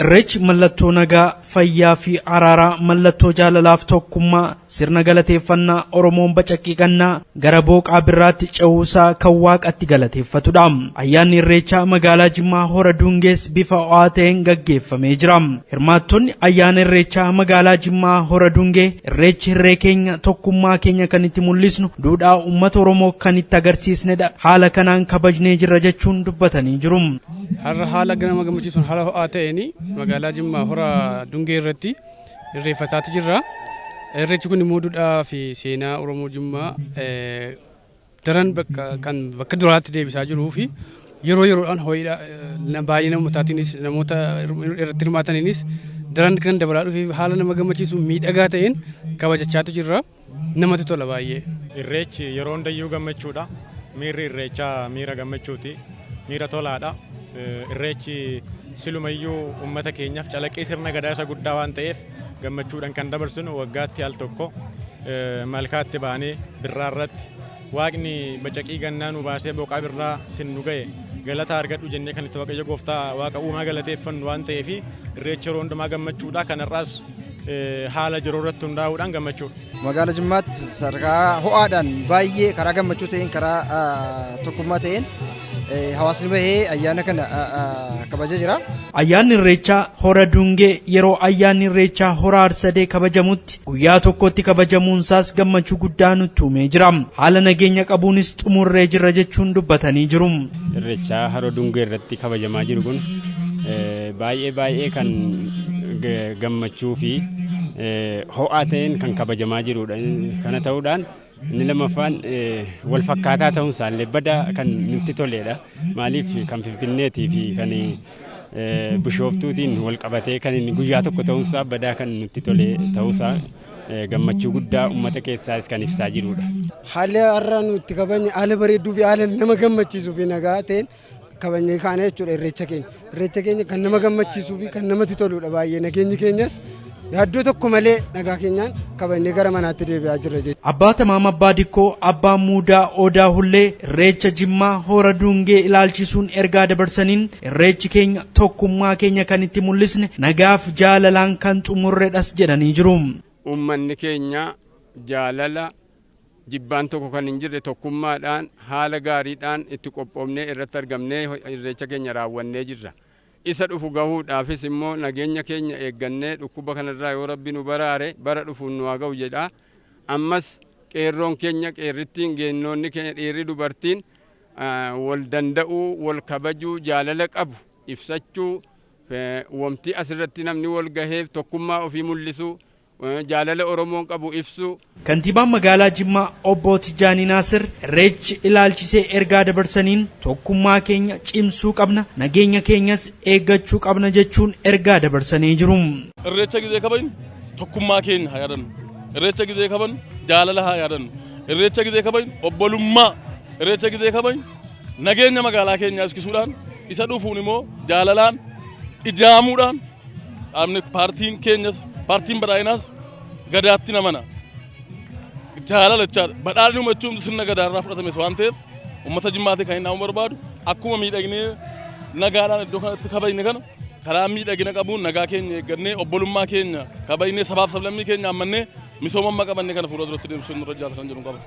Irreechi mallattoo nagaa, fayyaa fi araaraa, mallattoo jaalalaaf tokkummaa, sirna galateeffannaa Oromoon bacaqii gannaa gara booqaa birraatti ce'uusaa kan waaqatti galateeffatudha. Ayyaanni Irreechaa magaalaa Jimmaa Hora Dungees bifa ho'aa ta'een gaggeeffamee jira. Hirmaattonni ayyaana Irreechaa magaalaa Jimmaa Hora Dungee Irreechi hirree keenya, tokkummaa keenya kan itti mul'isnu, duudhaa uummata Oromoo kan itti agarsiisnedha. Haala kanaan kabajnee jirra jechuun dubbatanii jiru. Har'a haala nama gammachiisuun, haala ho'aa ta'een magaalaa Jimmaa Hora Dungee irratti irreeffataati jirra. Irreechi kun immoo duudhaa fi seenaa Oromoo Jimmaa daran bakka kan bakka duraatti deebisaa jiruu fi yeroo yeroodhaan ho'iidha baay'ina uummataatiinis namoota irratti hirmaataniinis daran kan dabalaa dhufee haala nama gammachiisu miidhagaa ta'een kabajachaatu jirra. Namatti tola baay'ee. Irreechi yeroo hundayyuu gammachuudha. Miirri irreechaa miira gammachuuti. Miira tolaadha. Irreechi silumayyuu uummata keenyaaf calaqqee sirna gadaa isa guddaa waan ta'eef gammachuudhaan kan dabarsinu, waggaatti al tokko malkaatti baanee birraa irratti waaqni bacaqii gannaa nu baasee boqaa birraatiin nu ga'e galata argadhu jennee kan itti Waaqayyo gooftaa waaqa uumaa galateeffannu waan ta'eef irreechi yeroo hundumaa gammachuudha. Kanarraas haala jiru irratti hundaa'uudhaan gammachuudha. Magaala Jimmaatti sadarkaa ho'aadhaan, baay'ee karaa gammachuu ta'een, karaa tokkummaa ta'een hawaasni bahee ayyaana kana kabajee jira. Ayyaanni Irreechaa Hora Dungee yeroo ayyaanni Irreechaa Hora Arsadee kabajamutti guyyaa tokkotti kabajamuunsaas gammachuu guddaa nutti uumee jira. Haala nageenya qabuunis xumurree jirra jechuun dubbatanii jiru. Irreechaa Hora Dungee irratti kabajamaa jiru kun baay'ee baay'ee kan gammachuu fi ho'aa ta'een kan kabajamaa jirudha. Kana ta'uudhaan inni lammaffaan wal fakkaataa ta'uun isaallee bada kan nutti toledha. Maaliif, kan Finfinneetii fi kan Bishooftuutiin wal qabatee kan inni guyyaa tokko ta'uunsaa badaa kan nutti tole ta'uusaa gammachuu guddaa uummata keessaas kan ibsaa jirudha. Haalli har'a nuti kabajne haala bareedduu fi haala nama gammachiisuu fi nagaa ta'een kabajnee kaane jechuudha irreecha keenya. Irreecha keenya kan nama gammachiisuu fi kan namatti toludha baay'ee. Nageenyi keenyas yaaddoo tokko malee nagaa keenyaan kabajnee gara manaatti deebi'aa jirra jechuudha. Abbaa Tamaam Abbaa Dikkoo, Abbaa Muudaa Odaa Hullee, Irreecha Jimmaa Hora Dungee ilaalchisuun ergaa dabarsaniin, irreechi keenya tokkummaa keenya kan itti mul'isne, nagaaf jaalalaan kan xumurredhas jedhanii jiru. Uummanni keenya jaalala jibbaan tokko kan hin jirre tokkummaadhaan haala gaariidhaan itti qophoofnee irratti argamnee irreecha keenya raawwannee jirra. Isa dhufu gahuudhaafis immoo nageenya keenya eeggannee, dhukkuba kanarraa yoo Rabbi nu baraare, bara dhufuun nu haa gahu jedha. Ammas qeerroon keenya, qeerrittiin, geennoonni keenya, dhiirri dubartiin wal danda'uu, wal kabajuu, jaalala qabu ibsachuu, wamti asirratti namni wal gaheef tokkummaa ofii mul'isuu, jaalala Oromoon qabu ibsuu. Kantiibaan magaalaa Jimmaa Obbo Tijaanii Naasir irreechi ilaalchisee ergaa dabarsaniin, tokkummaa keenya cimsuu qabna, nageenya keenyas eeggachuu qabna jechuun ergaa dabarsanii jiru. Irreecha gizee kabajnu tokkummaa keenya haa yaadannu. Irreecha gizee kabajnu jaalala haa yaadannu. Irreecha gizee kabajnu obbolummaa. Irreecha gizee kabajnu nageenya magaalaa keenyaa iskisuudhaan, isa dhufuun immoo jaalalaan ida'amuudhaan, dhaabni paartiin keenyas, paartiin badhaadhinaas gadaatti namana. Jaalala jechaadha. Badhaadhni uummachuun sirna gadaarraa fudhatames waan ta'eef, uummata Jimmaatii kan inni dhaamu barbaadu, akkuma miidhagnee nagaadhaan iddoo kanatti kabajne kana karaa miidhagina qabuun nagaa keenya eeggannee, obbolummaa keenya kabajnee, sabaaf sablammii keenya ammannee, misooma amma qabanne kana fuula duratti deemsisuun nurra jiraata kan jedhu qaba.